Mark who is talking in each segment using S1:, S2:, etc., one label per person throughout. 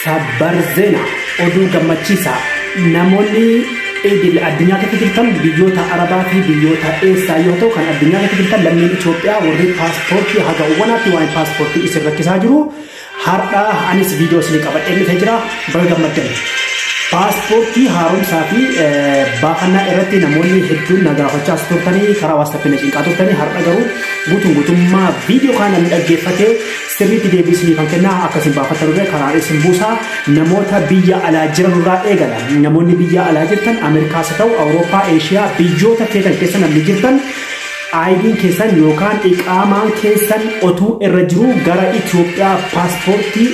S1: Sabbar Zeena oduu gammachiisaa namoonni idil addunyaa keessa jirtan biyyoota Arabaa fi biyyoota eessaa yoo ta'u kan addunyaa keessa jirtan lammiin Itoophiyaa warri paaspoortii haga uwwanaatti waan paaspoortii isin rakkisaa jiru har'a anis viidiyoo isin qabadhee dhufee jira baga gammaddan. Paaspoortii haaromsaa fi baafannaa irratti namoonni hedduun na gaafachaa turtanii karaa WhatsApp na cinqaa turtanii har'a garuu guutuun guutummaa viidiyoo kana namni dhaggeeffatee sirriitti deebii isinii kan kennaa akkasiin baafattan irra karaa isin buusaa namoota biyya alaa jiran irraa eegala. Namoonni biyya alaa jirtan Ameerikaas haa ta'u Awurooppaa, Eeshiyaa biyyoota feetan keessa namni jirtan ID'n keessan yookaan iqaamaan keessan otuu irra jiru gara Itoophiyaa paaspoortii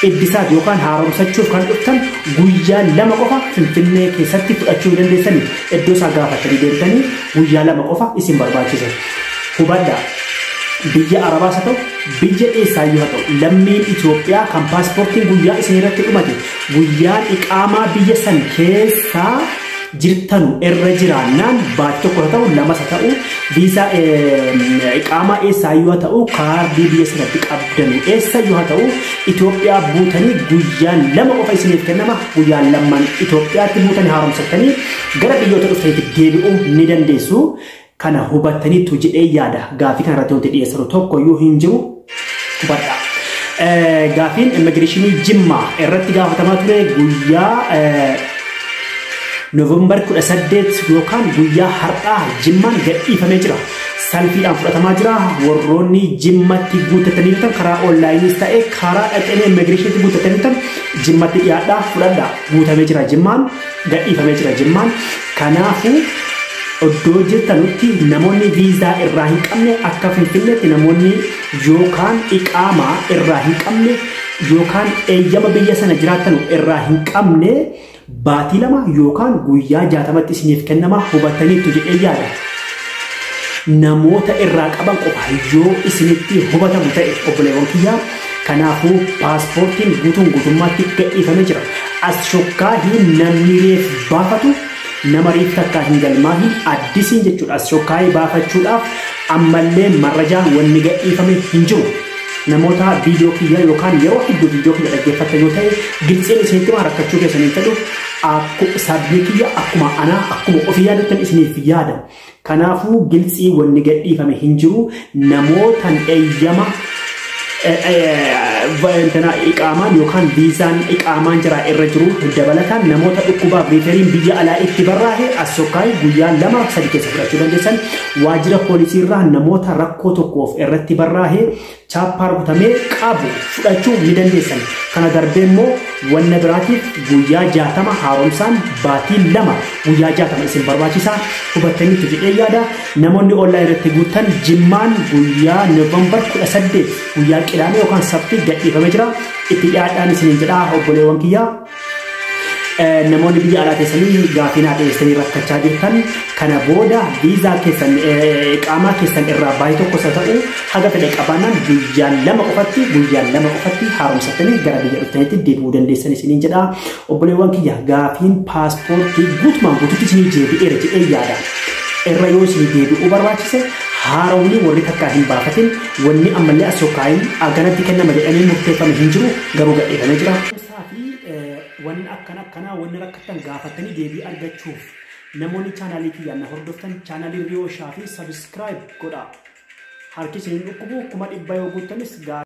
S1: iddisaaf yookaan haaromsachuuf kan dhuftan guyyaa 2 qofa Finfinnee keessatti fudhachuu dandeessanii iddoo isaa gaafatanii deemtanii guyyaa 2 qofa isin barbaachisa. Hubadhaa biyya Arabaas haa ta'u biyya eessaayyuu haa ta'u lammiin Itoophiyaa kan paaspoortiin guyyaa isin irratti dhumate guyyaan iqaamaa biyya san keessaa jirtanu irra jiraannaan baatii 1 haa ta'u 2 haa ta'u viizaa iqaamaa eessaayyuu haa ta'u kaardii biyya sanatti qabdanu eessayyuu haa ta'u Itoophiyaa buutanii guyyaan 2 qofa isiniif kennama guyyaan 2 Itoophiyaatti buutanii haaromsattanii gara biyyoota dhuftaniitti deebi'uu ni dandeessu. Kana hubattaniitu jedhee yaada. Gaafii kana irratti wanti dhiyeessanu tokkoyyuu hin jiru. Hubadhaa. Gaafiin immigireeshinii Jimmaa irratti gaafatamaa ture guyyaa Noovembar 18 yookaan guyyaa har'aa Jimmaan gadhiifamee jira. Salfiidhaan fudhatamaa jira. Warroonni Jimmatti guuttatanii jirtan karaa onlaayiniis ta'e karaa dhaqanii immigireeshiniitti guuttatanii jirtan Jimmatti dhiyaadhaa fudhadhaa. Guutamee jira Jimmaan gadhiifamee jira Jimmaan. Kanaafuu iddoo jirtanutti namoonni viizaa irraa hin qabne akka Finfinneetti namoonni yookaan iqaamaa irraa hin qabne yookaan eeyyama biyya sana jiraatanu irraa hin qabne baatii 2 yookaan guyyaa 60tti isiniif kennama hubattaniittu jedhee yaada. Namoota irraa qaban qofa yoo isinitti hubatamu ta'e obboleewwan kiyyaa kanaafuu paaspoortiin guutuun guutummaatti gadhiifamee jira. As shokkaahii namni reef baafatu nama reef takkaa hin galmaahin addisiin jechuudha. As shokkaahii baafachuudhaaf ammallee marrajaan wanni gadhiifame hin jiru. Namoota viidiyoo kiyya yookaan yeroo hedduu viidiyoo kiyya dhaggeeffattan yoo ta'e giltsiin isinitti waan rakkachuu keessan hin fedhu sabni kiyya akkuma anaa akkuma ofii yaadattan isiniif yaada. Kanaafuu giltsii wanni gadhiifame hin jiru namootan eeyyama iqaamaan yookaan viizaan iqaamaan jira irra jiru dabalataan namoota dhukkubaaf riiferiin biyya alaa itti barraa'e as sokkaayii guyyaa 2-3 keessa fudhachuu dandeessan waajjira poolisii irraa namoota rakkoo tokkoof irratti barraa'e chaappaa rukutamee qabu fudhachuu ni dandeessan. Kana darbee immoo wanna biraatiif guyyaa 60 haaromsaan baatii 2 guyyaa 60 isin barbaachisa hubattaniitu jedhee yaada. Namoonni onlaayinii irratti guuttan Jimmaan guyyaa Noovembar 18 guyyaa Qidaamee yookaan Sabtii gadhiifamee jira. Itti dhiyaadhaan isiniin jedhaa obboleewwan kiyyaa. Namoonni biyya alaa keessanii gaafii naa dhiyeessanii rakkachaa jirtan kana booda viizaa keessan iqaamaa keessan irraa baay'ee tokko isa ta'u haga fedhe qabaannaan guyyaa 2 qofatti guyyaa 2 qofatti haaromsattanii gara biyya dhuftaniitti deebi'uu dandeessan isiniin jedha. Obboleewwan kiyya gaafiin paaspoortii guutumaan guututti isinii deebi'eera jedhee yaada. Irra yoo isinii deebi'uu barbaachise haaromni warri takkaa hin baafatin wanni ammallee as yookaan aganatti kennama jedhamee murteeffame hin jiru garuu gadhiifamee jira. Wanni akkana akkanaa wanni rakkattan gaafatanii deebii argachuuf namoonni chaanaalii kiyyaan na hordoftan chaanaalii Riyoo Shaafii sabiskiraayib godhaa. Harki isin dhukkubu 100,000 yoo guuttanis gaarii.